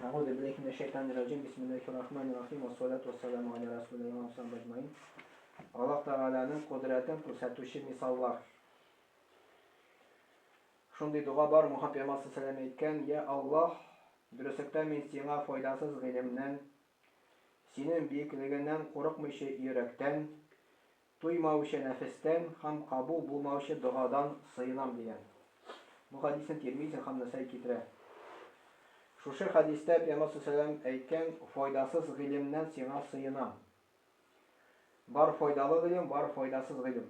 Әгъузу биллаһи минәш шайтанир раҗим. Бисмиллаһир рахманир рахим. Вассалату вассаламу аля расулилла ва сахбиһи әҗмаин. Аллаһ Тәгаләнең кодрәтен күрсәтүче мисаллар. Шундый дога бар, Мухаммад пәйгамбәр саллаллаһу алейһи әйткән: "Я Аллаһ, дөреслектә мин сиңа файдасыз гыйлемнән, синең биеклегеңнән курыкмыйча йөрәктән, Туймаучы нәфестән һәм кабул булмаучы догадан сыенам, дигән. Бу хәдисне Тирмизи һәм Нәсәи китерә. Шушы хәдистә Пәйгамбәр саллаллаһу алейһи әйткән, Файдасыз гыйлемнән сиңа сыенам. Бар файдалы гыйлем, бар файдасыз гыйлем.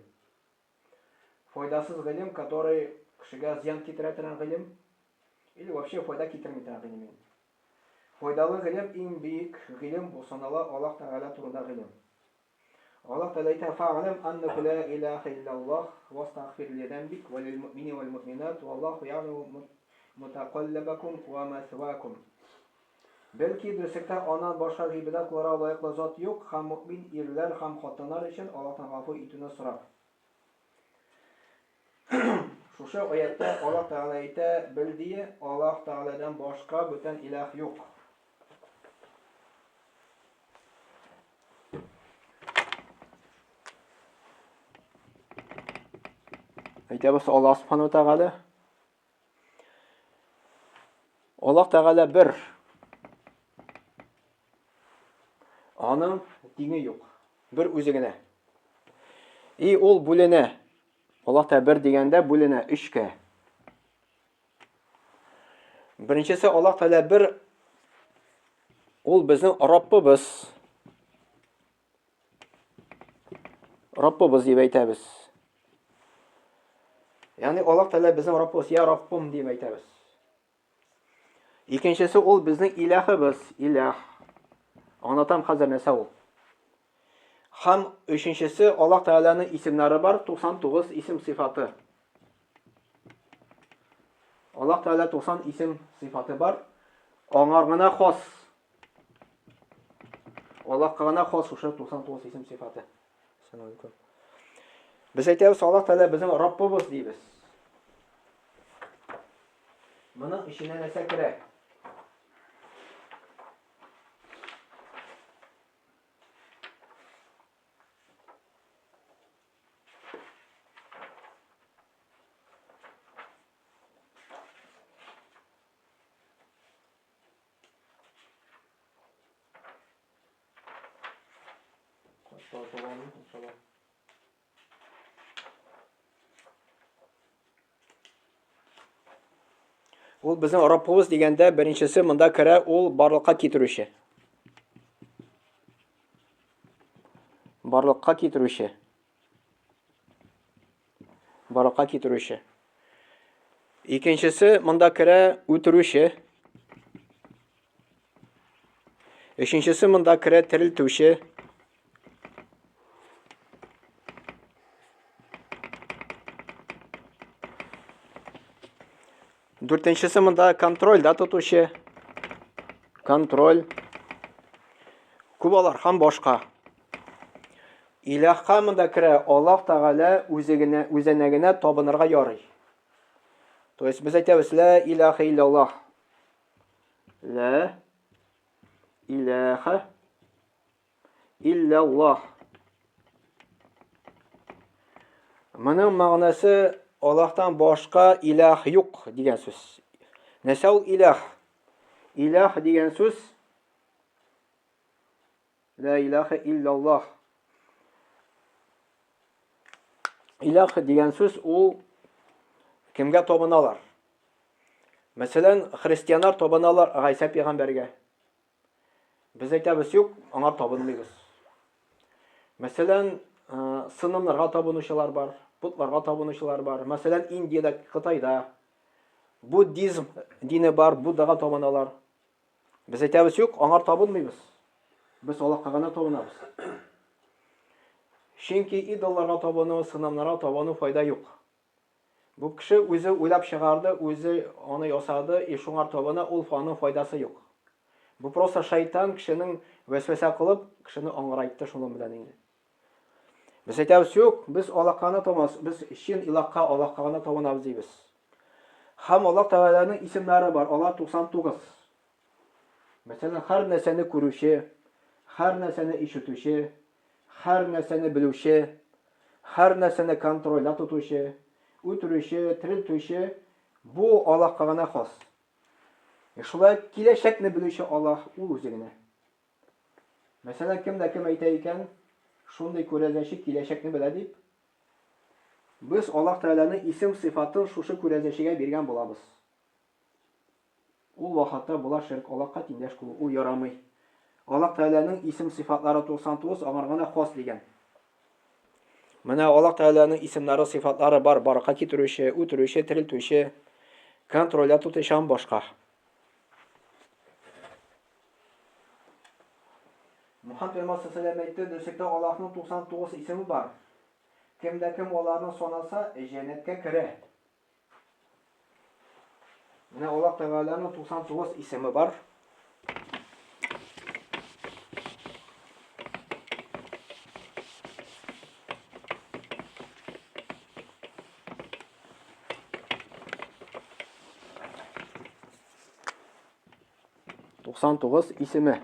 Файдасыз гыйлем, который кешегә зыян китерә торган гыйлем, или вообще файда китерми торган гыйлем инде. Файдалы гыйлем иң бөек гыйлем бу санала Аллаһ Тәгалә турында гыйлем. Аллаһ Тәгалә әйтә, Фәгъләм аннәһу лә илаһә илляллаһ вастагфир ли зәнбик вә лил муъминина вәл муъминат валлаһу я'ләму мутакаллабакум вә мәсвакум. Бәлки, дөреслектә Аннан башка гыйбадәт кылырга лаеклы зат юк һәм мөэмин ирләр һәм хатыннар өчен Аллаһтан гафу итүне сора. Шушы аятьтә Аллаһ Тәгалә әйтә, бел дие, Аллаһ Тәгаләдән башка бүтән илаһ юк. Әйтәбез Аллаһ Субхану Тәгалә. Аллаһ Тәгалә бер. Аның тиңе юк. Бер үзе генә. И ул бүленә. Аллаһ Тәгалә бер дигәндә бүленә өчкә. Беренчесе Аллаһ Тәгалә бер ул безнең Раббыбыз. Раббыбыз дип әйтәбез. Ягъни Аллаһ Тәгалә безнең Раббыбыз, я Раббым дип әйтәбез. Икенчесе ул безнең иләхыбыз, иләх. Аңлатам хәзер нәрсә ул. Һәм өченчесе Аллаһ Тәгаләнең исемнәре бар, 99 исем сыйфаты. Аллаһ Тәгалә 90 исем сыйфаты бар. Аңар гына хас. Аллаһка гына хас шушы 99 исем сыйфаты. Без әйтәбез, Аллаһ Тәгалә безнең Раббыбыз дибез. Моның эченә нәрсә керә? Ул безнең Раббыбыз дигәндә беренчесе монда керә, ул барлыкка китерүче. Барлыкка китерүче. Барлыкка китерүче. Икенчесе монда керә үтерүче. Өченчесе монда керә терелтүче. Дүртенчесе монда контрольдә тотучы. Контроль. Күп алар һәм башка. Илаһка монда керә Аллаһ Тәгалә үзе генә, үзенә генә табынырга ярый. То есть без әйтәбез ла илаһа илляллаһ. Ла илаһа Илляллаһ. Моның мәгънәсе Аллаһтан башка илаһ юк дигән сүз. Нәрсә ул илаһ? Илаһ дигән сүз Ла илаһа илляллаһ. Илаһ дигән сүз ул кемгә табыналар? Мәсәлән, христианнар табыналар Гайсә пәйгамбәргә. Без әйтәбез, юк, аңа табынмыйбыз. Мәсәлән, э, сынымнарга табынучылар бар, потларга табынучылар бар. Мәсәлән, Индиядә, Кытайда буддизм дине бар, Буддага табыналар. Без әйтәбез, юк, аңар табынмыйбыз. Без Аллаһка гына табынабыз. Чөнки идолларга табыну, сынымнарга табыну файда юк. Бу кеше үзе уйлап чыгарды, үзе аны ясады, и шуңар табына, ул аның файдасы юк. Бу просто шайтан кешенең вәсвәсә кылып, кешене аңгырайтты шуның белән инде. Без әйтәбез, юк, без Аллаһка гына табынабыз, без чын илаһка, Аллаһка гына табынабыз дибез. Һәм Аллаһ Тәгаләнең исемнәре бар, алар 99. Мәсәлән, һәр нәрсәне күрүче, һәр нәрсәне ишетүче, һәр нәрсәне белүче, һәр нәрсәне контрольдә тотучы, үтерүче, терелтүче, бу Аллаһка гына хас. Шулай киләчәкне белүче Аллаһ ул үзе генә. Мәсәлән, кем дә кем әйтә икән, шундый күрәзәче киләчәкне белә дип, без Аллаһ Тәгаләнең исем сыйфатын шушы күрәзәчегә биргән булабыз. Ул вакытта була ширк, Аллаһка тиңдәш кылу, ул ярамый. Аллаһ Тәгаләнең исем сыйфатлары 99 аңар гына хас дигән. Менә Аллаһ Тәгаләнең исемнәре, сыйфатлары бар, барака китерүче, үтерүче, терелтүче, контрольдә тотучы һәм башка. Мөхәммәд пәйгамбәр саллаллаһу әйтте, дөреслектә Аллаһның 99 исеме бар. Кем дә кем аларны санаса, җәннәткә керә. Менә Аллаһ Тәгаләнең 99 исеме бар. 99 исеме.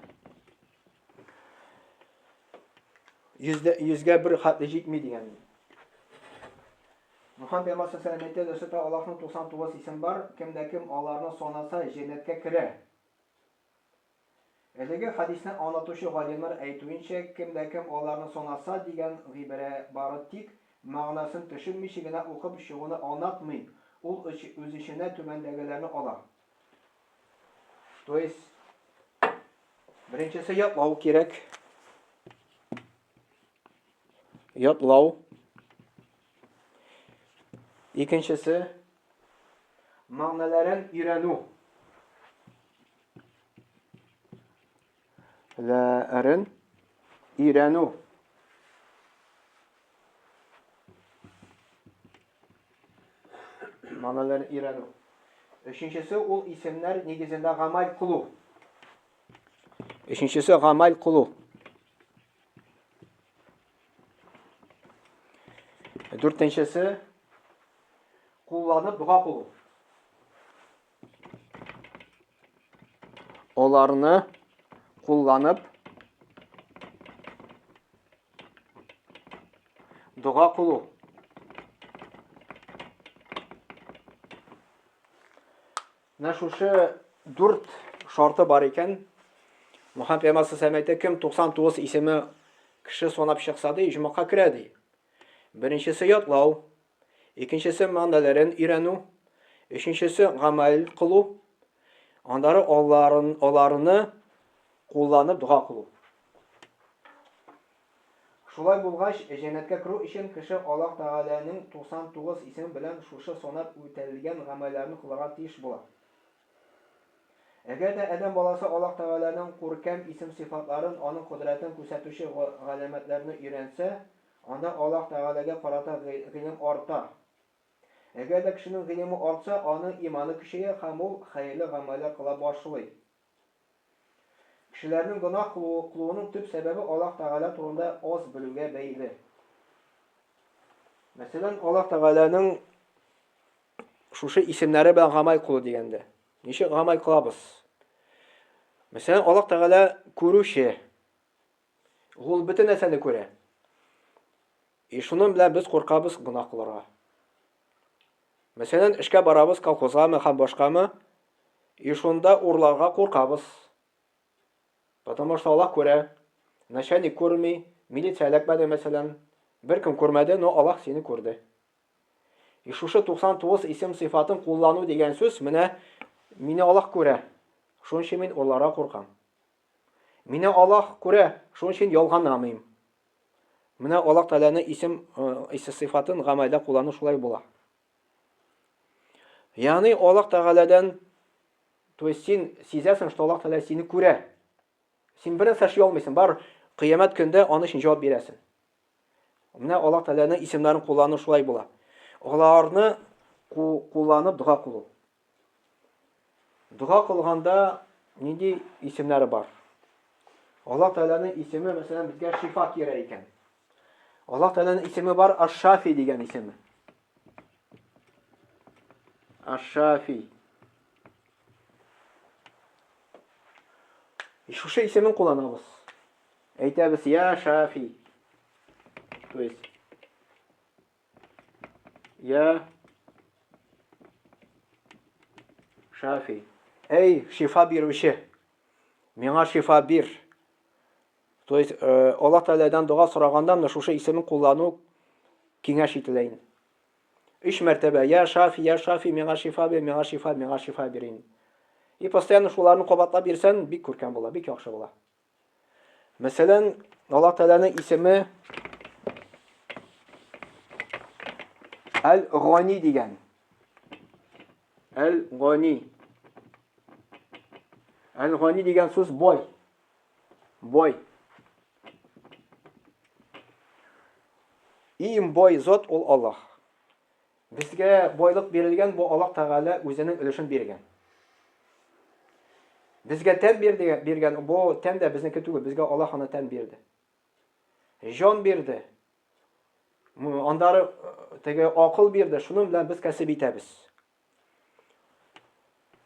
Йөздә, йөзгә бер хәтле җитми дигән. Мөхәммәд пәйгамбәр саллаллаху әйтә, дөресрәк Аллаһның 99 исем бар, кем дә кем аларны санаса, җәннәткә керә. Әлеге хәдисне аңлатучы галимнәр әйтүенчә, кем дә кем аларны санаса дигән гыйбарә бары тик мәгънәсен төшенмичә генә укып чыгуны аңлатмый, ул үз эченә түбәндәгеләрне ала. То есть, беренчесе ятлау кирәк. Ятлау. Икенчесе мәгънәләрен өйрәнү. Ләрен өйрәнү. Мәгънәләрен өйрәнү. Өченчесе ул исемнәр нигезендә гамәл кылу. Өченчесе гамәл кылу. Дүртенчесе кулланып дога кылу. Аларны кулланып дога кылу. Менә шушы дүрт шарты бар икән. Мөхәммәд пәйгамбәр саллаллаху әйтә, кем 99 исеме кеше санап чыкса ди, иҗмакка керә ди. Беренчесе ятлау, икенчесе мәгънәләрен өйрәнү, өченчесе гамәл кылу, аннары аларын, аларны кулланып дога кылу. Шулай булгач, җәннәткә керү өчен кеше Аллаһ Тәгаләнең 99 исеме белән шушы санап үтәлгән гамәлләрне кылырга тиеш була. Әгәр дә адәм баласы Аллаһ Тәгаләнең күркәм исем-сыйфатларын, аның кодрәтен күрсәтүче галәмәтләрне өйрәнсә, анда Аллаһ Тәгаләгә карата гыйлем арта. Әгәр дә кешенең гыйлеме артса, аның иманы көчәя һәм ул хәерле гамәлләр кыла башлый. Кешеләрнең гөнаһ кылуының төп сәбәбе Аллаһ Тәгалә турында аз белүгә бәйле. Мәсәлән, Аллаһ Тәгаләнең шушы исемнәре белән гамәл кылу дигәндә, ничек гамәл кылабыз? Мәсәлән, Аллаһ Тәгалә күрүче. Ул бөтен нәрсәне күрә. И шуның белән без куркабыз гөнаһ кылырга. Мәсәлән, эшкә барабыз, колхозгамы һәм башкамы, и шунда урларга куркабыз. Потому что Аллаһ күрә. Начальник күрми, милиция эләкмәде, мәсәлән. Беркем күрмәде, но Аллаһ сине күрде. И шушы 99 исем сыйфатын куллану дигән сүз, менә мине Аллаһ күрә. Шуның өчен мин урларга куркам. Мине Аллаһ күрә, шуның өчен ялганамыйм. Менә Аллаһ Тәгаләнең исем, исем сыйфатын гамәлдә куллану шулай була. Ягъни Аллаһ Тәгаләдән, то есть син сизәсең, что Аллаһ Тәгалә сине күрә. Син бер нәрсә эшли алмыйсың, бар кыямәт көндә аны өчен җавап бирәсең. Менә Аллаһ Тәгаләнең исемнәрен куллану шулай була. Аларны кулланып дога кылу. Дога кылганда нинди исемнәре бар? Аллаһ Тәгаләнең исеме, мәсәлән, безгә шифа кирәк икән. Аллаһ Тәгаләнең исеме бар Аш-Шафи дигән исеме. Аш-Шафи. Шушы исемен кулланабыз. Әйтәбез, я Шафи. То есть, я Шафи. Эй, шифа бирүче. Миңа шифа бир. То есть, э, Аллаһ Тәгаләдән дога сораганда менә шушы исемен куллану киңәш ителә инде. Өч мәртәбә, я Шафи, я Шафи, миңа шифа бир, миңа шифа, миңа шифа бир инде. И постоянно шуларны кабатлап бирсән, бик күркәм була, бик яхшы була. Мәсәлән, Аллаһ Тәгаләнең исеме Әл-Гани дигән. Әл-Гани. Әл-Гани дигән сүз бай. Бай. Иң бай зат ул Аллаһ. Безгә байлык бирелгән, бу Аллаһ Тәгалә үзенең өлешен биргән. Безгә тән бирде, биргән, бу тән дә безнеке түгел, безгә Аллаһ аны тән бирде. Җан бирде. Аннары э, теге акыл бирде, шуның белән без кәсеп итәбез.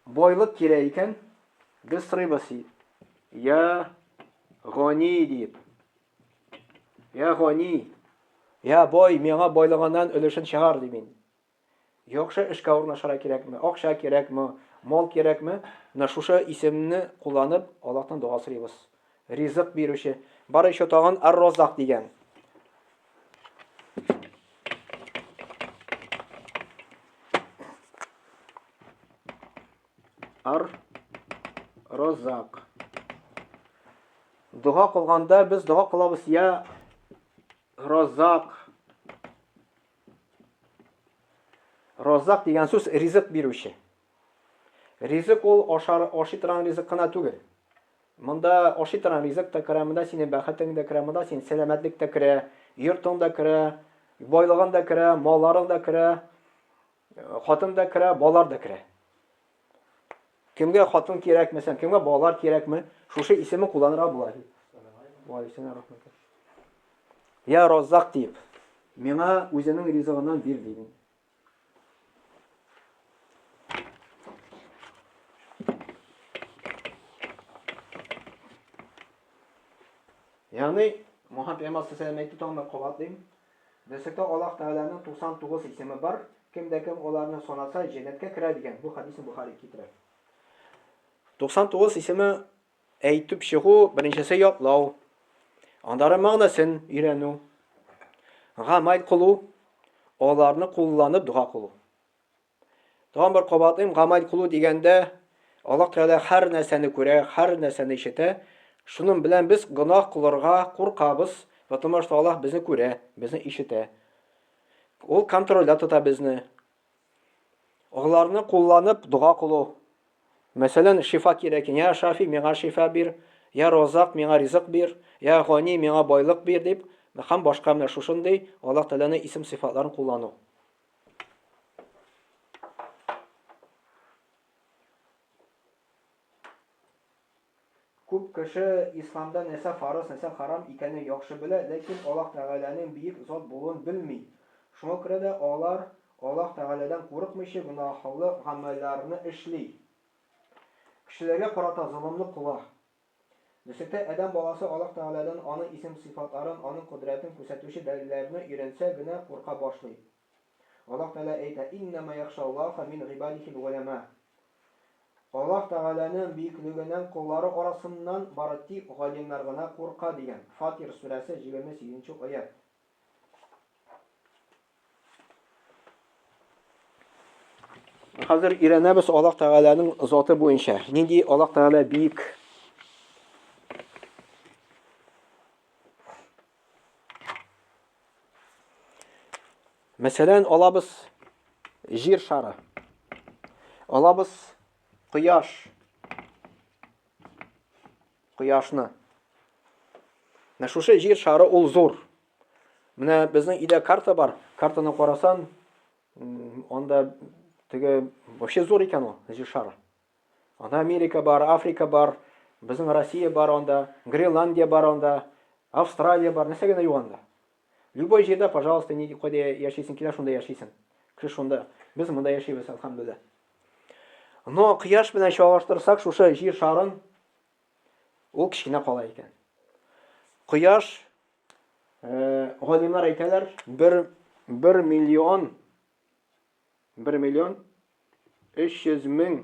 Байлык кирәк икән, без сорыйбыз, я Гани дип. Я Гани, я бай, миңа байлыгыннан өлешен чыгар дип инде. Яхшы эшкә урнашырга кирәкме, акча кирәкме, мал кирәкме? Менә шушы исемне кулланып, Аллаһтан дога сорыйбыз. Ризык бирүче. Бар еще тагын Ар-Разак дигән. Ар Розак. Дога кылганда без дога кылабыз я Розак. Розак дигән сүз ризык бирүче. Ризык ул ашар, ашый торган ризык кына түгел. Монда ашый торган ризык та керә, монда синең бәхетең дә керә, монда синең сәламәтлек тә керә, йортың да керә, байлыгың да керә, малларың да керә, хатын да керә, балалар да керә. Кемгә хатын кирәк, мәсәлән, кемгә балалар кирәкме, шушы исемен кулланырга була. Я Раззак дип, миңа үзенең ризыгыннан бир дип. Ягъни Мухаммад пәйгамбәр саллаллаху әйтте, тагын бер кабатлыйм. Дөреслеккә Аллаһ Тәгаләнең 99 исеме бар. Кем дә кем аларны санаса, җәннәткә керә дигән. Бу хадисне Бухари китерә. 99 исеме Әйтеп чыгу, беренчесе ятлау. Аннары мәгънәсен өйрәнү. Гамәл кылу, аларны кулланып дога кылу. Тагын бер кабатлыйм, гамәл кылу дигәндә Аллаһ Тәгалә һәр нәрсәне күрә, һәр нәрсәне ишетә. Шуның белән без гөнаһ кылырга куркабыз, потому что Аллаһ безне күрә, безне ишетә. Ул контрольдә тота безне. Аларны кулланып дога кылу. Мәсәлән, шифа кирәк. Я Шафи, миңа шифа бир. Я Розак, миңа ризык бир. Я Гани, миңа байлык бир дип һәм башка менә шушындый Аллаһ Тәгаләнең исем-сыйфатларын куллану. Күп кеше исламда нәрсә фарыз, нәрсә харам икәнен яхшы белә, ләкин Аллаһ Тәгаләнең бөек зат булуын белми. Шуңа күрә дә алар Аллаһ Тәгаләдән курыкмыйча гөнаһлы гамәлләрне эшли. Кешеләргә карата золымлык кыла. Дөреслектә, адәм баласы Аллаһ Тәгаләдән Аның исем-сыйфатларын, Аның кодрәтен күрсәтүче дәлилләрне өйрәнсә генә курка башлый. Аллаһ Тәгалә әйтә, Иннәмә яхшаллаһа мин гыйбадихил голәмә. Аллаһ Тәгаләнең бөеклегеннән коллары арасыннан бары тик галимнәр гына курка дигән. Фатир сүрәсе 28 нче аять. Хәзер өйрәнәбез Аллаһ Тәгаләнең заты буенча. Нинди Аллаһ Тәгалә бөек? Мәсәлән, алабыз җир шары. Алабыз кояш. Кояшны. Менә шушы җир шары ул зур. Менә безнең өйдә карта бар. Картаны карасан, анда теге вообще зур икән ул җир шары. Анда Америка бар, Африка бар, безнең Россия бар анда, Гренландия бар анда, Австралия бар, нәрсә генә юк анда. Любой җирдә, пожалуйста, ни кайда яшисең килә, шунда яшисең. Кеше шунда. Без монда яшибез, әлхәмдүлилләһ. Но кояш белән чагыштырсак, шушы җир шарын. Ул кечкенә кала икән. Кояш, э, галимнәр әйтәләр, 1 1 миллион 1 миллион 300 мең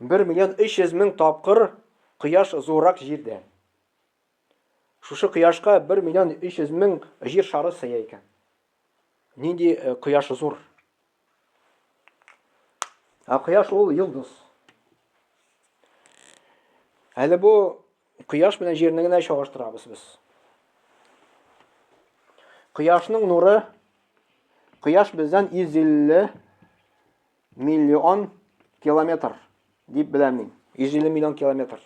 1 миллион 300 мең тапкыр кояш зуррак җирдән. Шушы кояшка 1 миллион 300 мең җир шары сыя икән. Нинди э, кояш зур. Ә кояш ул йолдыз. Әле бу кояш белән җирне генә чагыштырабыз без. Кояшның нуры кояш бездән 150 миллион километр дип беләм мин. 150 миллион километр.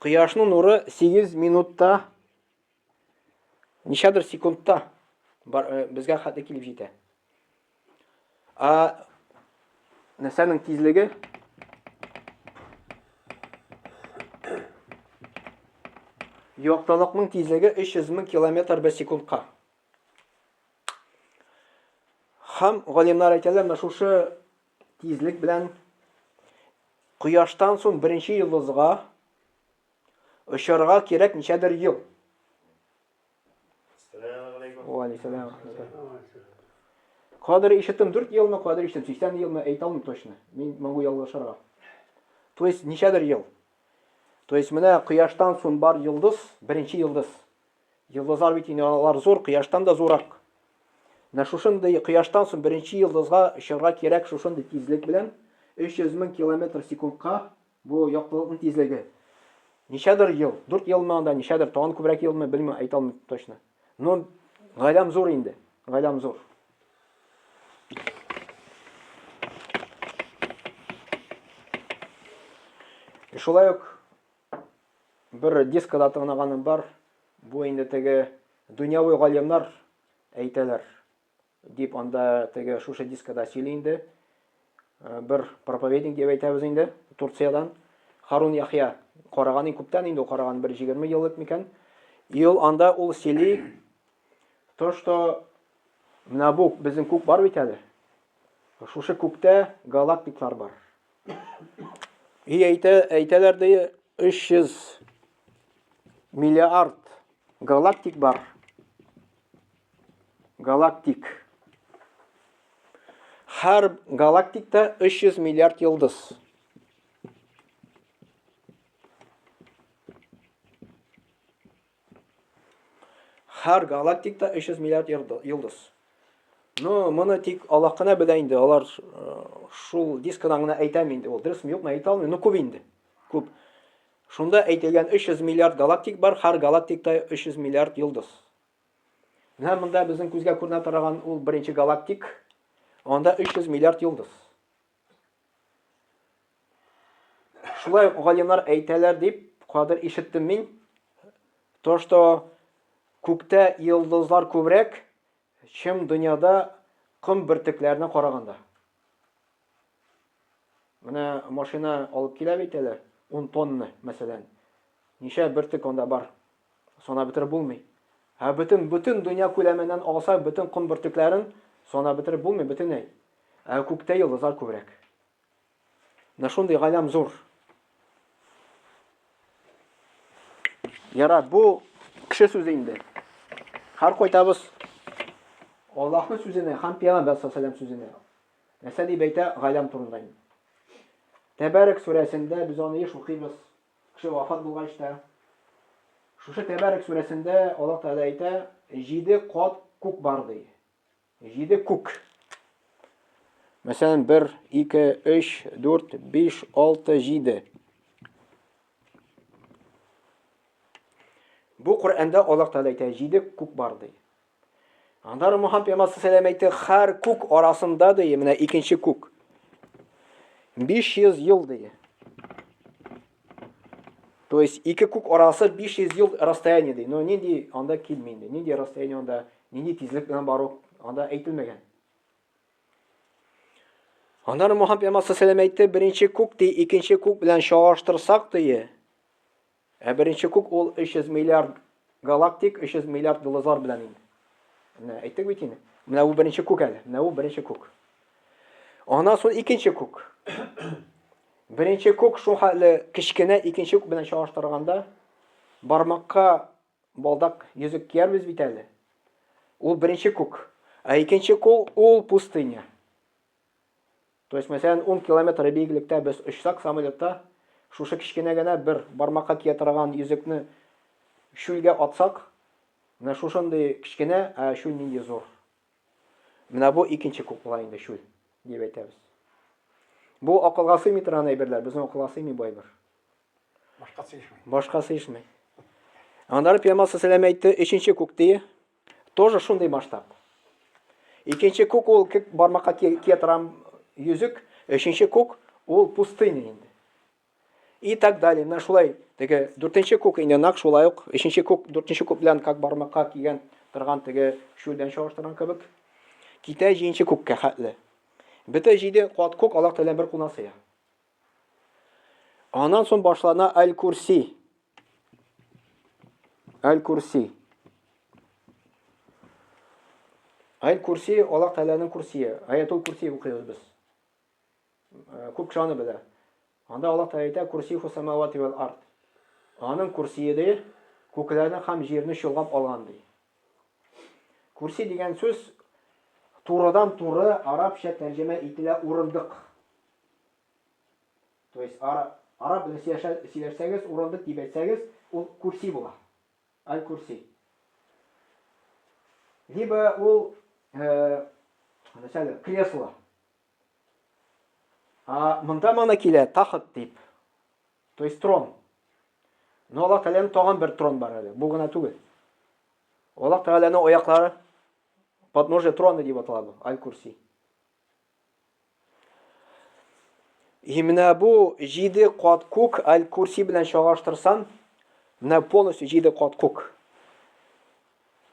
Кояшның нуры 8 минутта ничәдер секундта бар, э, безгә хәтле килеп җитә. Ә нәрсәнең тизлеге? Яктылыкның тизлеге 300 мең километр бер секундка. Һәм галимнәр әйтәләр, менә шушы тизлек белән кояштан соң беренче йолдызга очарга кирәк ничәдер ел. Кадер ишеттем 4 елмы, кадер ишеттем 80 елмы, әйтә алмыйм точно. Мин могу ялгышырга. То есть ничәдер ел. То есть менә кояштан соң бар йолдыз, беренче йолдыз. Йолдызлар бит инде алар зур, кояштан да зуррак. Менә шушындый кояштан соң беренче йолдызга очарга кирәк шушындый тизлек белән 300 мең километр секундка бу яктылыкның тизлеге. Ничәдер ел, 4 елмы анда, ничәдер, тагын күбрәк елмы, белмим, әйтә алмыйм точно. Но галәм зур инде, галәм зур. Шулай ук Бер дискада тыңлаганым бар. Бу инде теге дөньяви галимнар әйтәләр дип анда теге шушы дискада сөйли инде. Э, бер проповедник дип әйтәбез инде Турциядән. Харун Яхья караган инде күптән инде ул караган бер 20 ел элек микән. И ул анда ул сөйли то, что менә бу безнең күк бар бит әле. Шушы күктә галактиклар бар. И әйтә, әйтәләр ди, 300 миллиард галактик бар. Галактик. Һәр галактикта 300 миллиард йолдыз. Һәр галактикта 300 миллиард йолдыз. Ну, моны тик Аллаһ кына белә инде. Алар э, шул дискадан гына әйтәм инде. Ул дөресме, юкмы әйтә алмыйм. Ну, күп инде. Күп. Шунда әйтелгән 300 миллиард галактик бар, һәр галактикта 300 миллиард йолдыз. Менә монда безнең күзгә күренә торган ул беренче галактик. Анда 300 миллиард йолдыз. Шулай ук галимнар әйтәләр дип, кадер ишеттем мин, то, что күктә йолдызлар күбрәк, чем дөньяда ком бөртекләренә караганда. Менә машина алып килә бит әле, 10 тонна, мәсәлән. Ничә бөртек анда бар? Санап бетереп булмый. Ә бөтен бөтен дөнья күләменнән алса, бөтен ком бөртекләрен санап бетереп булмый бөтенләй. Ә күктә йолдызлар күбрәк. Менә шундый галәм зур. Ярар, бу кеше сүзе инде. Һәр кайтабыз Аллаһның сүзенә һәм Пәйгамбәр саллаллаху сүзенә. Нәрсә дип әйтә галәм турында инде. Тәбәрек сүрәсендә без аны еш укыйбыз. Кеше вафат булгач та. Шушы Тәбәрек сүрәсендә Аллаһ Тәгалә әйтә, җиде кат күк бар ди. Җиде күк. Мәсәлән, 1, 2, 3, 4, 5, 6, 7. Бу Коръәндә Аллаһ Тәгалә әйтә, җиде күк бар ди. Аннары Мухаммад пәйгамбәр саллаллаху әйтте, һәр күк арасында ди, менә икенче күк. 500 ел ди. То есть ике күк арасы 500 ел расстояние ди. Но нинди анда килми инде. Нинди расстояние анда, нинди тизлек белән бару анда әйтелмәгән. Аннары Мухаммад пәйгамбәр саллаллаху әйтте, беренче күк ди, икенче күк белән чагыштырсак ди, Ә беренче күк ул 300 миллиард галактик, 300 миллиард йолдызлар белән инде. Менә әйттек бит инде. Менә бу беренче күк әле. Менә бу беренче күк. Аннан соң икенче күк. Беренче күк шул хәтле кечкенә, икенче күк белән чагыштырганда, бармакка балдак йөзек киярбез бит әле. Ул беренче күк. Ә икенче күк ул пустыня. То есть, мәсәлән, 10 километр биеклектә без очсак самолетта, шушы кечкенә генә бер бармакка кия торган йөзекне чүлгә атсак, менә шушындый кечкенә, ә чүл нинди зур. Менә бу икенче күк була инде чүл, дип әйтәбез. Бу акылга сыймый торган әйберләр, безнең акылга сыймый бу әйбер. Башка сыйшмый. Башка сыйшмый. Аннары Пәйгамбәр саллаллаху әйтте, өченче күк ди, тоже шундый масштаб. Икенче күк ул бармакка кия торган йөзек, өченче күк ул пустыня инде. И так далее. Менә шулай теге дүртенче күк инде нәкъ шулай ук өченче күк дүртенче күк белән как бармакка кигән торган теге чүлдән чагыштырган кебек китә җиденче күккә хәтле. Бөтә җиде кат күк Аллаһ Тәгалә бер кулына сыя. Аннан соң башлана Аль-Курси. Аль-Курси. Аль-Курси Аллаһ Тәгаләнең курсие. Аятул Курси укыйбыз без. Э, күп кеше аны белә. Анда Аллаһ Тәгалә әйтә, Курсиху самавати вәл ард. Аның курсие ди, күкләрне һәм җирне чолгап алган ди. Курси дигән сүз турыдан-туры арабча тәрҗемә ителә урындык. То есть араб белән сөйләшсәгез, урындык дип әйтсәгез, ул курси була. Аль-Курси. Либо ул, э, нәрсә кресло. А монда мана килә тахт дип. То есть трон. Но Аллаһ Тәгаләнең тагын бер трон бар әле. Бу гына түгел. Аллаһ Тәгаләнең аяклары подножие трона дип атала бу, Аль-Курси. И менә бу җиде кат күк Аль-Курси белән чагыштырсан, менә полностью җиде кат күк.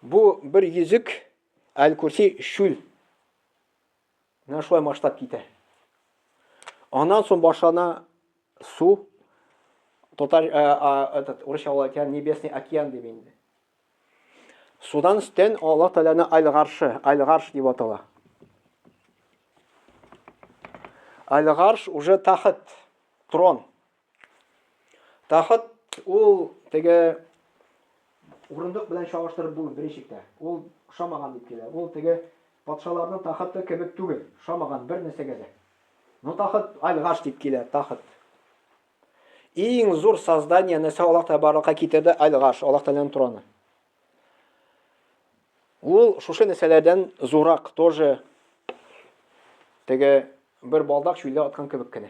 Бу бер йөзек Аль-Курси чүл. Менә шулай масштаб китә. Аннан соң башлана су, татар, э, этот, урысча ул әйтә, небесный океан дип инде. Судан өстен Аллаһ Тәгаләне Аль-Гаршы, Аль-Гарш дип атала. Аль-Гарш уже тахт, трон. Тахт ул теге урындык белән чагыштырып булмый берничек тә. Ул ошамаган дип килә. Ул теге патшаларның тахты кебек түгел, ошамаган бер нәрсәгә дә. Но тахт аль-Гарш дип килә, тахт. Иң зур создание нәрсә Аллаһ Тәгалә барлыкка китерде аль-Гарш, Аллаһ Тәгаләнең троны. Ул шушы нәрсәләрдән зурак тоже теге бер балдак чүлдә аткан кебек кенә.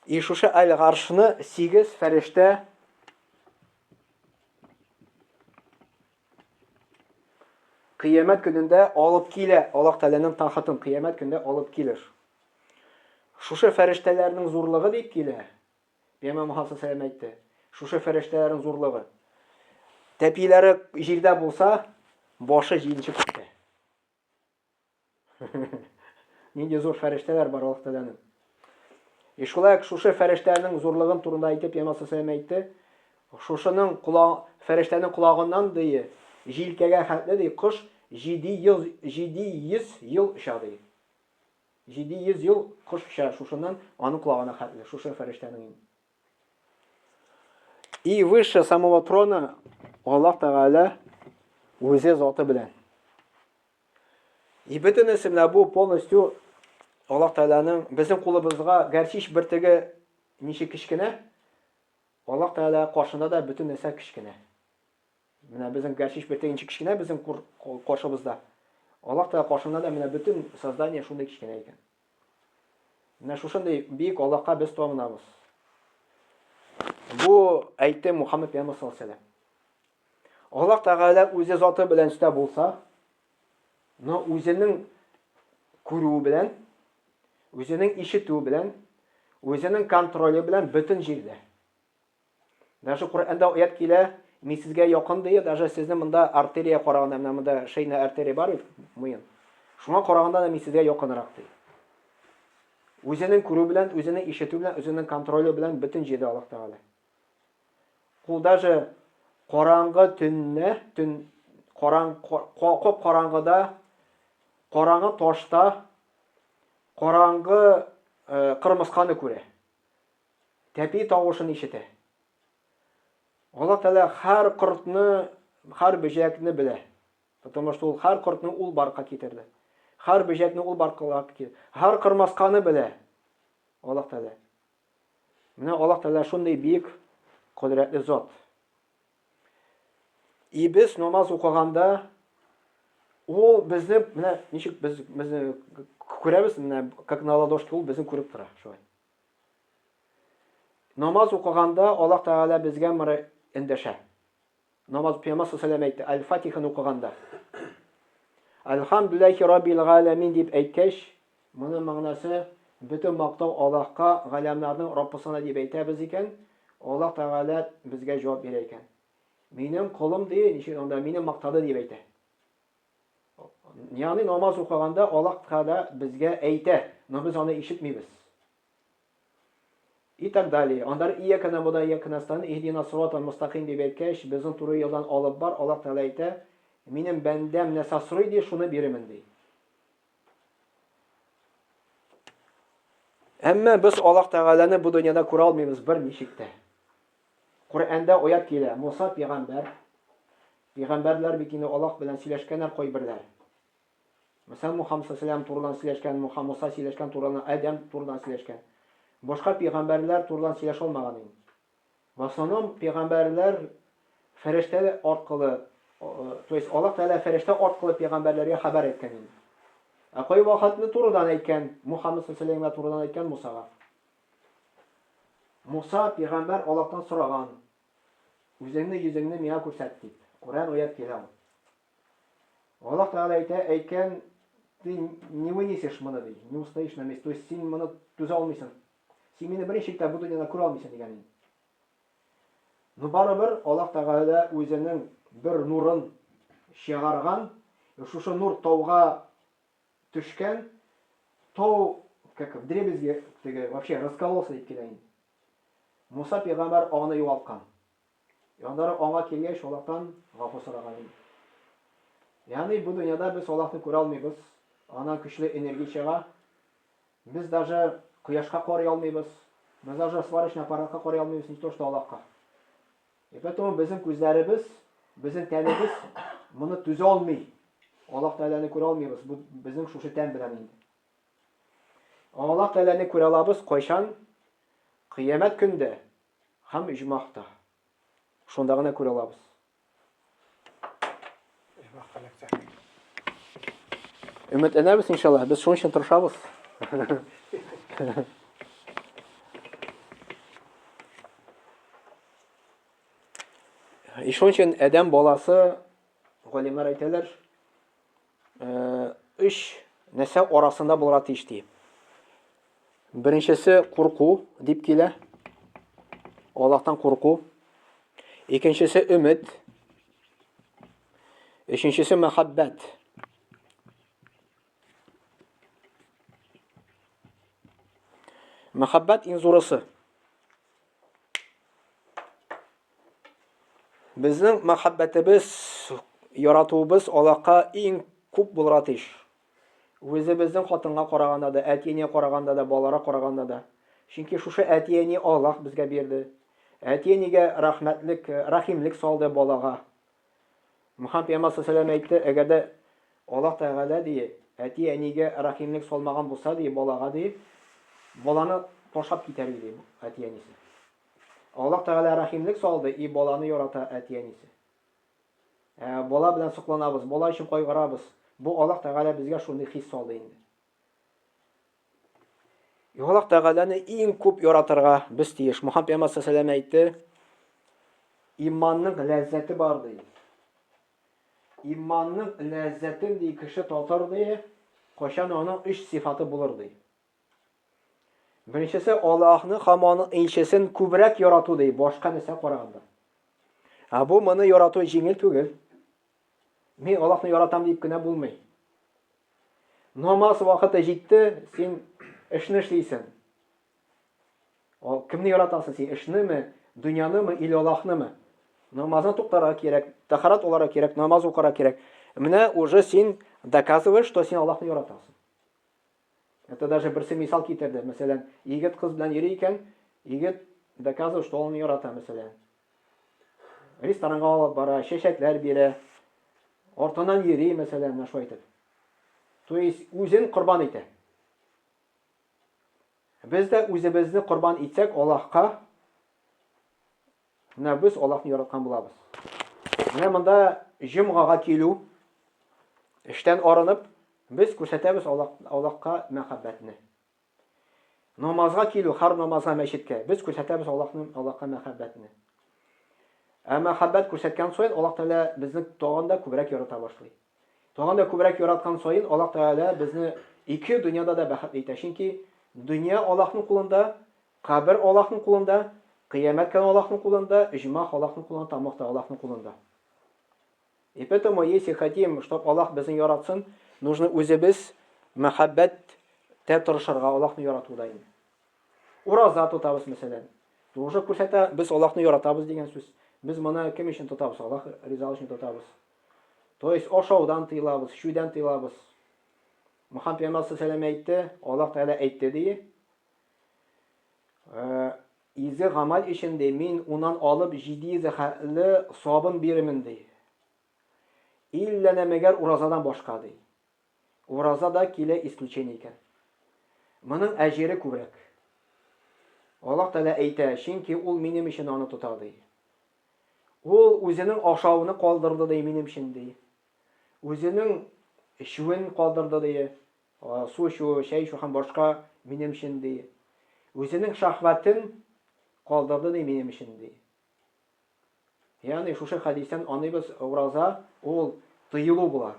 И шушы Әл-Гаршны сигез фәрештә Кыямәт көнендә алып килә, Аллаһ Тәгаләнең тахытын кыямәт көнендә алып килер. Шушы фәрештәләрнең зурлыгы дип килә. Пәйгамбәр Мухаммад саллаллаху әйтте. Шушы фәрештәләрнең зурлыгы. Тәпиләре җирдә булса, башы җиденче күктә. Нинди зур фәрештәләр бар Аллаһ Тәгаләнең. И шулай ук шушы фәрештәнең зурлыгын турында әйтеп, Пәйгамбәр саллаллаху әйтте, шушының кола фәрештәнең колагыннан ди, җилкәгә хәтле ди, кош 700 700 ел оча ди. 700 ел кош оча шушыннан аның колагына хәтле, шушы фәрештәнең. И выше самого трона Аллаһ Тәгалә үзе заты белән. И бөтенесе менә бу полностью Аллаһ Тәгаләнең безнең кулыбызга гәрчич бөртеге ничек кечкенә, Аллаһ Тәгалә каршында да бөтен нәрсә кечкенә. Менә безнең гәрчич бөртеге ничек кечкенә безнең каршыбызда. Аллаһ Тәгалә каршында да менә бөтен создание шундый кечкенә икән. Менә шушындый бөек Аллаһка без табынабыз. Бу әйтте Мухаммед пәйгамбәр саллаллаху алейһи Аллаһ Тәгалә үзе заты белән өстә булса, но үзенең күрүе белән, үзенең ишетүе белән, үзенең контроле белән бөтен җирдә. Даже Коръәндә аят килә, мин сезгә якын ди, даже сезнең монда артерия караганда, менә монда шейная артерия бар бит, муен. Шуңа караганда да мин сезгә якынрак ди. Үзенең күрү белән, үзенең ишетү белән, үзенең контроле белән бөтен җирдә Аллаһ Тәгалә. Ул даже караңгы төнне, төн караң кап караңгыда, караңгы ташта, Караңгы э, кырмысканы күрә. Тәпи тавышын ишетә. Аллаһ Тәгалә һәр кортны, һәр бөҗәкне белә. Потому что ул һәр кортны ул барка китерде. Һәр бөҗәкне ул барка китерде. Һәр кырмасканы белә. Аллаһ Тәгалә. Менә Аллаһ Тәгалә шундый бик кодрәтле зат. И без намаз укыганда ул безне менә ничек без безне күрәбез, менә как на ладошке ул безне күреп тора шулай. Намаз укыганда Аллаһ Тәгалә безгә мөрә эндәшә. Намаз Пәйгамбәр саллаллаху әйтте, Аль-Фатиханы укыганда. Әлхәмдүлилләһи раббил галәмин дип әйткәч, моның мәгънәсе бөтен мактау Аллаһка, галәмнәрнең Раббысына дип әйтәбез икән, Аллаһ Тәгалә безгә җавап бирә икән. Минем колым ди, ничек анда мине мактады дип әйтә. Ягъни намаз укыганда Аллаһ Тәгалә безгә әйтә, но без аны ишетмибез. И так далее. Аннары Ияка набуда, ияка настаин, иһдина сиратал мустаким дип әйткәч, безне туры юлдан алып бар, Аллаһ Тәгалә әйтә, минем бәндәм нәрсә сорый ди, шуны бирермен ди. Әмма без Аллаһ Тәгаләне бу дөньяда күрә алмыйбыз бер ничек тә. Коръәндә аят килә, Муса пәйгамбәр, пәйгамбәрләр бит инде Аллаһ белән сөйләшкәннәр кайберләре. Мәсәлән, Мухаммад саллаллаху турыдан сөйләшкән, Муха Муса сөйләшкән турыдан, Адәм турыдан сөйләшкән. Башка пәйгамбәрләр турыдан сөйләшә алмаган инде. В основном пәйгамбәрләр фәрештә аркылы, то есть Аллаһ Тәгалә фәрештә аркылы пәйгамбәрләргә хәбәр әйткән инде. Ә кай вакытны турыдан әйткән, Мухаммад саллаллаху турыдан әйткән Мусага. Муса пәйгамбәр Аллаһтан сораган, үзеңне йөзеңне миңа күрсәт дип. Коръән аят килә ул. Аллаһ Тәгалә әйтә, әйткән, ты не вынесешь моны, ди, не устоишь на месте, то есть син моны түзә алмыйсың. Син мине берничек тә бу дөньяда күрә алмыйсың дигән инде. Но барыбер Аллаһ Тәгалә үзенең бер нурын чыгарган, шушы нур тауга төшкән, тау как вдребезги теге вообще раскололся дип килә инде. Муса пәйгамбәр аны югалткан. Аннары аңа килгәч, Аллаһтан гафу сораган иде. Ягъни бу дөньяда без Аллаһны күрә алмыйбыз, аннан көчле энергия чыга. Без даже кояшка карый алмыйбыз, без даже сварочный аппаратка карый алмыйбыз, не то что Аллаһка. И поэтому безнең күзләребез, безнең тәнебез моны түзә алмый. Аллаһ Тәгаләне күрә алмыйбыз, бу безнең шушы тән белән инде. Аллаһ Тәгаләне күрә алабыз кайчан? Кыямәт көндә. Һәм оҗмахта. Шунда гына күрә алабыз. Оҗмахка эләксә. Өметләнәбез, иншалла. Без шуның өчен тырышабыз. И шуның өчен адәм баласы, галимнәр әйтәләр, өч нәрсә арасында булырга тиеш ди. Беренчесе курку дип килә. Аллаһтан курку. Икенчесе өмет. Өченчесе мәхәббәт. Мәхәббәт иң зурысы. Безнең мәхәббәтебез, яратуыбыз Аллаһка иң күп булырга тиеш. Үзебезнең хатынга караганда да, әти-әнигә караганда да, балаларга караганда да. Чөнки шушы әти-әни Аллаһ безгә бирде. Әти-әнигә рәхмәтлек, рәхимлек салды балага. Мөхәммәд пәйгамбәр саллаллаху әйтте, әгәр дә Аллаһ Тәгалә ди, әти-әнигә рәхимлек салмаган булса ди, балага ди, баланы ташлап китәр иде әти-әнисе. Аллаһ Тәгалә рәхимлек салды, и баланы ярата әти-әнисе. Ә, бала белән сокланабыз, бала өчен кайгырабыз. Бу Аллаһ Тәгалә безгә шундый хис салды инде. Аллаһ Тәгаләне иң күп яратырга без тиеш. Мухаммад пәйгамбәр саллаллаху әйтте, иманның ләззәте бар ди. Иманның ләззәтен ди кеше татыр ди, кайчан аның өч сыйфаты булыр ди. Беренчесе Аллаһны һәм аның илчесен күбрәк ярату ди, башка нәрсә караганда. Ә бу моны ярату җиңел түгел. Мин Аллаһны яратам дип кенә булмый. Намаз вакыты җитте, син эшне эшлисең. Кемне яратасың син, эшнеме, дөньянымы или Аллаһнымы? Намазны туктарга кирәк, тәһарәт алырга кирәк, намаз укырга кирәк. Менә уже син доказываешь, что син Аллаһны яратасың. Это даже берсе мисал китерде. Мәсәлән, егет кыз белән йөри икән, егет доказывает, что он ярата, мәсәлән. Ресторанга алып бара, чәчәкләр бирә, артыннан йөри, мәсәлән, менә шулай итеп. То есть үзен корбан итә. Без дә үзебезне корбан итсәк Аллаһка, менә без Аллаһны яраткан булабыз. Менә монда җомгага килү, эштән арынып, без күрсәтәбез Аллаһка мәхәббәтне. Намазга килү, һәр намазга мәчеткә, без күрсәтәбез Аллаһның Аллаһка мәхәббәтне. Ә мәхәббәт күрсәткән саен Аллаһ Тәгалә безне тагын да күбрәк ярата башлый. Тагын да күбрәк яраткан саен Аллаһ Тәгалә безне ике дөньяда да бәхетле итә. Чөнки дөнья Аллаһның кулында, кабер Аллаһның кулында, кыямәт көне Аллаһның кулында, оҗмах Аллаһның кулында, тамак та Аллаһның кулында. И поэтому, если хотим, чтобы Аллаһ безне яратсын, нужно үзебез мәхәббәттә тырышырга, Аллаһны яратуда инде. Ураза тотабыз, мәсәлән. Уже күрсәтә, без Аллаһны яратабыз дигән сүз. Без моны кем өчен тотабыз? Аллаһ ризалыгы өчен тотабыз. То есть ашаудан тыелабыз, эчүдән тыелабыз. Мөхәммәд пәйгамбәр саллаллаху әйтте, Аллаһ Тәгалә әйтте ди. Э, изге гамәл өчен ди, мин уннан алып 700 хәтле сабын бирермен ди. Иллә нәмәгәр уразадан башка ди. Ураза да килә исключение икән. Моның әҗере күбрәк. Аллаһ Тәгалә әйтә, чөнки ул минем өчен аны тота ди. Ул үзенең ашавыны калдырды ди минем өчен ди. Үзенең эчүен калдырды ди. Су эчү, чәй эчү һәм башка минем өчен ди. Үзенең шәһвәтен калдырды ди минем өчен ди. Ягъни шушы хәдистән аныйбыз, ураза ул тыелу була.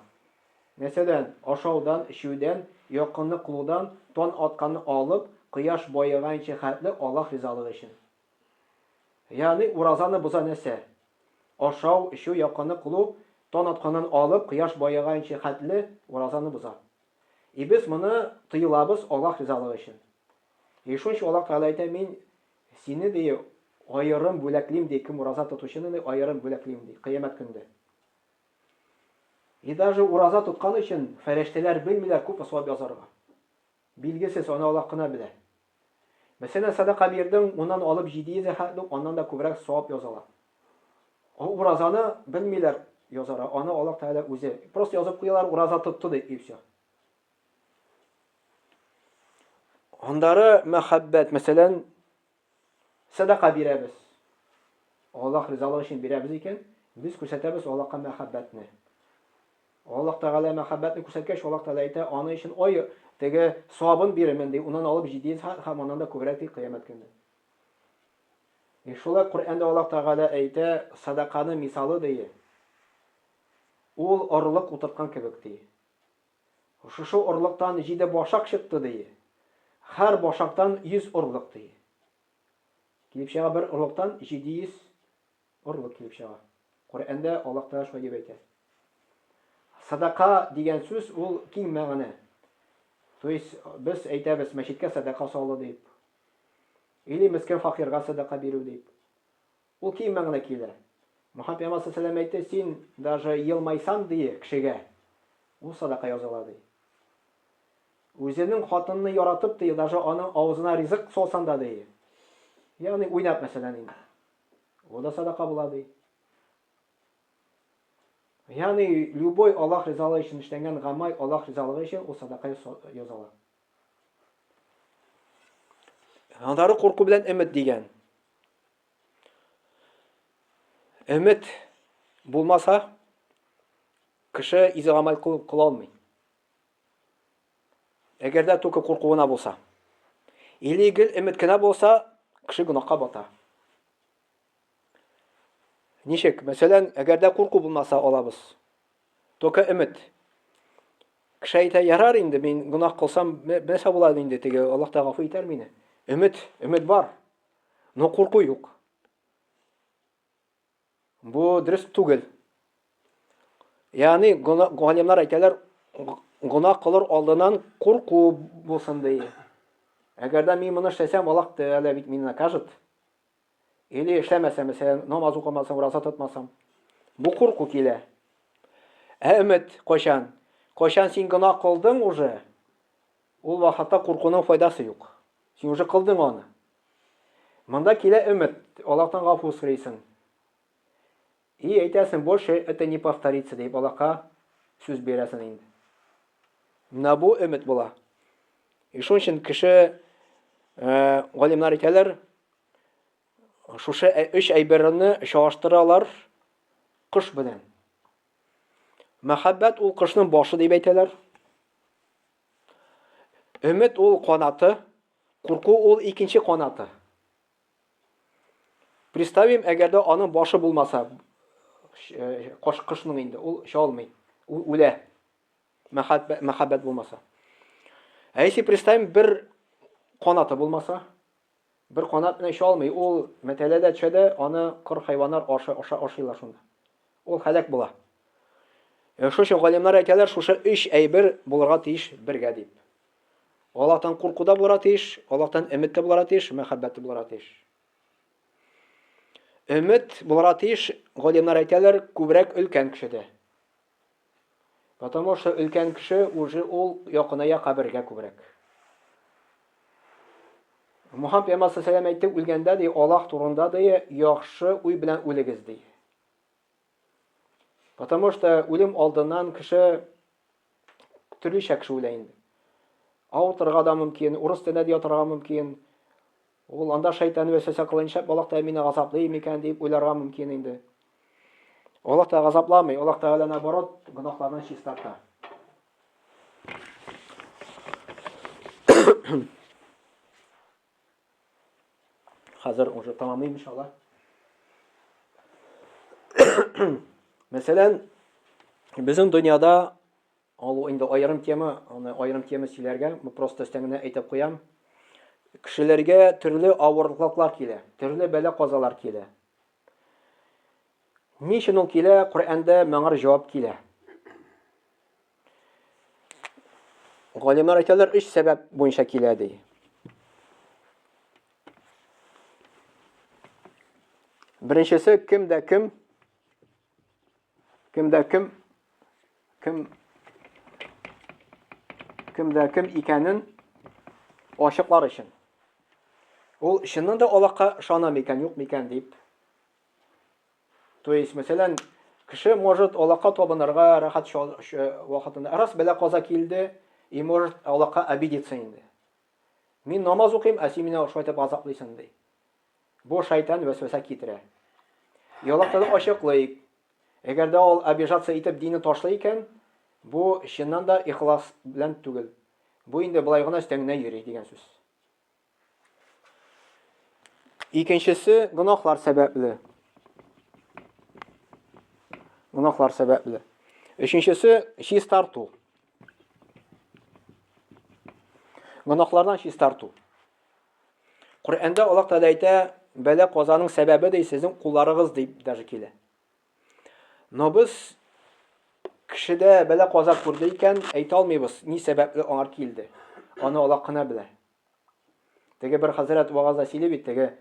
Мәсәлән, ашаудан, эчүдән, якынлык кылудан тан атканны алып, кояш баеганчы хәтле Аллаһ ризалыгы өчен. Ягъни уразаны боза нәрсә? Ашау, эчү, якынлык кылу тан атканнан алып, кояш баеганчы хәтле уразаны боза. И без моны тыелабыз Аллаһ ризалыгы өчен. И шунча Аллаһ Тәгалә әйтә, мин Сине, ди, аерым бүләклим, ди, кем ураза тотучыны, ди, аерым бүләклим, ди, кыямәт көндә. И даже ураза тоткан өчен фәрештәләр белмиләр күпме савап язарга. Билгесез, аны Аллаһ кына белә. Мәсәлән, садака бирдең, уннан алып 700 хәтле, аннан да күбрәк савап язалар. Уразаны белмиләр язара, аны Аллаһ Тәгалә үзе. Просто язып куялар, ураза тотты дип, и все. Андары мәхәббәт, мәсәлән, сәдака бирәбез. Аллаһ ризалыгы өчен бирәбез икән, без күрсәтәбез Аллаһка мәхәббәтне. Аллаһ Тәгалә мәхәббәтне күрсәткәч, Аллаһ Тәгалә әйтә, аны өчен ай теге савабын бирермен ди, уннан алып 700 һәм аннан да күбрәк ди кыямәт көндә. И шулай Коръәндә Аллаһ Тәгалә әйтә, садаканы мисалы ди. Ул орлык утырткан кебек ди. Шушы орлыктан җиде башак чыкты, ди. Һәр башактан 100 орлык, ди. Килеп чыга бер орлыктан 700 орлык килеп чыга. Коръәндә Аллаһ Тәгалә шулай дип әйтә. Садака дигән сүз ул киң мәгънә. То есть без әйтәбез мәчеткә садака салу дип. Или мескен факирга садака бирү дип. Ул киң мәгънә килә. Мөхәммәд пәйгамбәр саллаллаһу алейһи әйтте, син даже елмайсаң ди кешегә, ул садака языла ди. Үзенең хатынны яратып ди, даже аның авызына ризык салсаң да ди. Ягъни уйнап мәсәлән инде. Ул да садака була ди. Ягъни любой Аллаһ ризалыгы өчен эшләнгән гамәл Аллаһ ризалыгы өчен ул садака языла. Аннары курку белән өмет дигән. Өмет булмаса, кеше изге гамәл кыла алмый. Әгәр дә только курку гына булса. Или гел өмет кенә булса, кеше гөнаһка бата. Ничек? Мәсәлән, әгәр дә курку булмаса алабыз. Только өмет. Кеше әйтә, ярар инде, мин гөнаһ кылсам, нәрсә була инде теге, Аллаһ та гафу итәр мине. Өмет, өмет бар. Но курку юк. Бу дөрес түгел. Ягъни галимнәр әйтәләр, гөнаһ кылыр алдыннан курку булсын ди. Әгәр дә мин моны эшләсәм, Аллаһ Тәгалә бит мине накажет. Или эшләмәсәм, мәсәлән, намаз укымасам, ураза тотмасам. Бу курку килә. Ә өмет кайчан? Кайчан син гөнаһ кылдың уже? Ул вакытта куркуның файдасы юк. Син уже кылдың аны. Монда килә өмет, Аллаһтан гафу сорыйсың. И әйтәсең, больше это не повторится, дип Аллаһка сүз бирәсең инде. Менә бу өмет була. И шуның өчен кеше э, галимнәр әйтәләр, шушы э, өч әйберне чагыштыралар кош белән. Мәхәббәт ул кошның башы дип әйтәләр. Өмет ул канаты, курку ул икенче канаты. Представим, әгәр дә аның башы булмаса, э, кош кошның инде, ул оча алмый, ул үлә. Мәхәббәт, мәхәббәт булмаса. Ә если представим, бер канаты булмаса, бер канат белән оча алмый, ул мәтәлә дә төшә дә, аны кыр хайваннар аша, аша, ашыйлар шунда. Ул һәлак була. Э, шушы өчен галимнәр әйтәләр, шушы өч әйбер булырга тиеш бергә дип. Аллаһтан курку да булырга тиеш, Аллаһтан өмет тә булырга тиеш, мәхәббәт тә булырга тиеш. Өмет булырга тиеш, галимнәр әйтәләр, күбрәк өлкән кешедә. Потому что өлкән кеше уже ул якыная кабергә күбрәк. Мухаммад пәйгамбәр саллаллаху әйтте, үлгәндә ди, Аллаһ турында ди, яхшы уй белән үлегез ди. Потому что үлем алдыннан кеше төрлечә кеше үлә инде. Авыртырга да мөмкин, урыс телендә дә ятырга мөмкин. Ул анда шайтан вәсвәсә кыла, нишләп Аллаһ Тәгалә мине газаплый микән дип уйларга мөмкин инде. Аллаһ Тәгалә газапламый, Аллаһ Тәгалә наоборот гөнаһлардан чистарта. Хәзер уже тамамлыйм иншалла. Мәсәлән, безнең дөньяда ул инде аерым тема, аны аерым тема сөйләргә, бу просто өстән генә әйтеп куям. Кешеләргә төрле авырлыклар килә, төрле бәла-казалар килә. Ни өчен ул килә? Коръәндә моңар җавап килә. Галимнәр әйтәләр, өч сәбәп буенча килә ди. Беренчесе, кем дә кем, кем дә кем, кем, кем дә кем икәнен ачыклар өчен. Ул чыннан да Аллаһка ышана микән, юк микән дип. То есть, мәсәлән, кеше может Аллаһка табынырга рәхәт вакытында. Раз бәла каза килде, и может Аллаһка обидеться инде. Мин намаз укыйм, ә син мине шулай итеп азаплыйсың ди. Бу шайтан вәсвәсә китерә. И Аллаһ Тәгалә ачыклый. Әгәр дә ул обижаться итеп динне ташлый икән, бу чыннан да ихлас белән түгел. Бу инде болай гына өстән генә йөри дигән сүз. Икенчесе гөнаһлар сәбәпле. Гөнаһлар сәбәпле. Өченчесе чистарту. Гөнаһлардан чистарту. Коръәндә Аллаһ Тәгалә әйтә, бәла казаның сәбәбе ди сезнең кулларыгыз дип даже килә. Но без кешедә бәла каза күрде икән, әйтә алмыйбыз, ни сәбәпле аңар килде. Аны Аллаһ кына белә. Теге бер хәзрәт вагазда сөйли бит, теге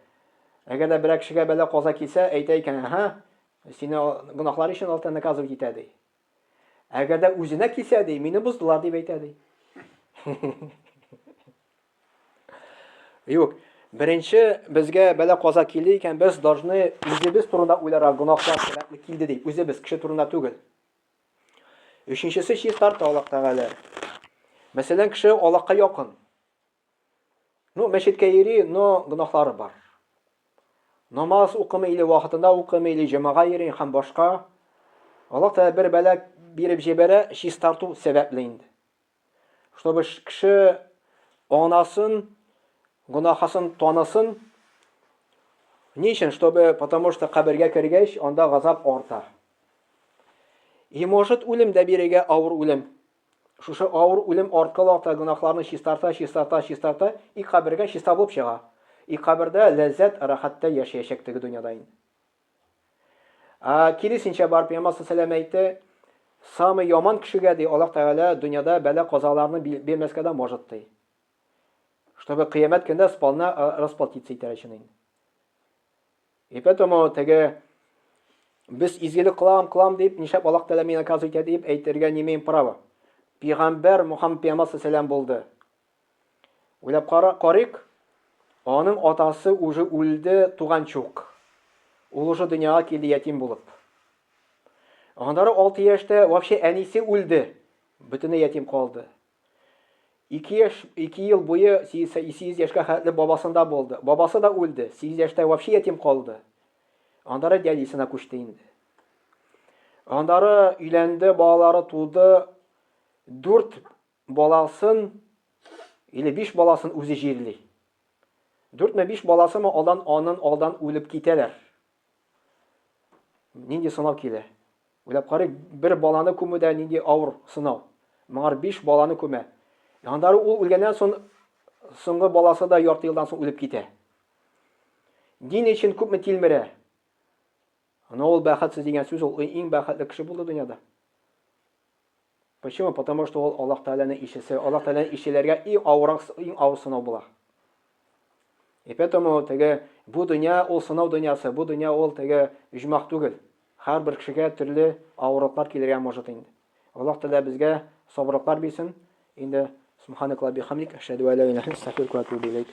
әгәр дә берәр кешегә бәла каза килсә, әйтә икән, аһа, сине гөнаһлар өчен Алла наказывать итә ди. Әгәр дә үзенә килсә ди, мине боздылар дип әйтә ди. Юк, беренче безгә бәла каза килде икән, без должны үзебез турында уйларга, гөнаһлар сәбәпле килде дип, үзебез, кеше турында түгел. Өченчесе чистарта Аллаһ Тәгалә. Мәсәлән, кеше Аллаһка якын. Ну, мәчеткә йөри, но гөнаһлары бар. Намаз укымый или вакытында укымый, или җәмәгә йөри һәм башка. Аллаһ Тәгалә бер бәла биреп җибәрә, чистарту сәбәпле инде. Чтобы кеше аңласын, гөнаһасын танысын. Ни өчен? Чтобы, потому что кабергә кергәч, анда газап арта. И может үлем дә бирергә авыр үлем. Шушы авыр үлем аркылы ата гөнаһларны чистарта, чистарта, чистарта, и кабергә чиста булып чыга. И кабердә ләззәт, рәхәттә яшәячәк теге дөньяда инде. Ә киресенчә бар, Пәйгамбәр саллаллаху әйтте, самый яман кешегә ди Аллаһ Тәгалә дөньяда бәла-казаларны бирмәскә дә может ди. Чтобы кыямәт көндә сполна расплатиться итәр өчен инде. И поэтому теге без изгелек кылам, кылам дип, нишләп Аллаһ Тәгалә мине наказывать итә дип әйтергә не имеем права. Пәйгамбәр Мухаммад пәйгамбәр саллаллаху булды. Уйлап кара, карыйк, аның атасы уже үлде туганчы ук. Ул уже дөньяга килде ятим булып. Аннары 6 яшьтә вообще әнисе үлде. Бөтенләй ятим калды. 2 яшь, 2 ел буе 8 яшькә хәтле бабасында булды. Бабасы да үлде. 8 яшьтә вообще ятим калды. Аннары дядясына күчте инде. Аннары өйләнде, балалары туды. 4 баласын или 5 баласын үзе җирли. 4-ме 5 баласымы алдан анын алдан үлеп китәләр. Нинди сынау килә? Уйлап карыйк, бер баланы күмү дә нинди авыр сынау. Моңар 5 баланы күмә. Аннары ул үлгәннән соң соңгы баласы да ярты елдан соң үлеп китә. Дин өчен күпме тилмерә. Но ул бәхетсез дигән сүз ул иң бәхетле кеше булды дөньяда. Почему? Потому что ул Аллаһ Тәгаләнең илчесе. Аллаһ Тәгаләнең илчеләргә иң авырак, иң авыр сынау була. И поэтому теге бу дөнья ул сынау дөньясы, бу дөнья ул теге оҗмах түгел. Һәрбер кешегә төрле авырлыклар килергә может инде. Аллаһ Тәгалә безгә сабырлыклар бирсен. Инде субханакалла бихамдик, әшһәдү ән ла илаһа илля анта, астагфирука ва атубу иләйк.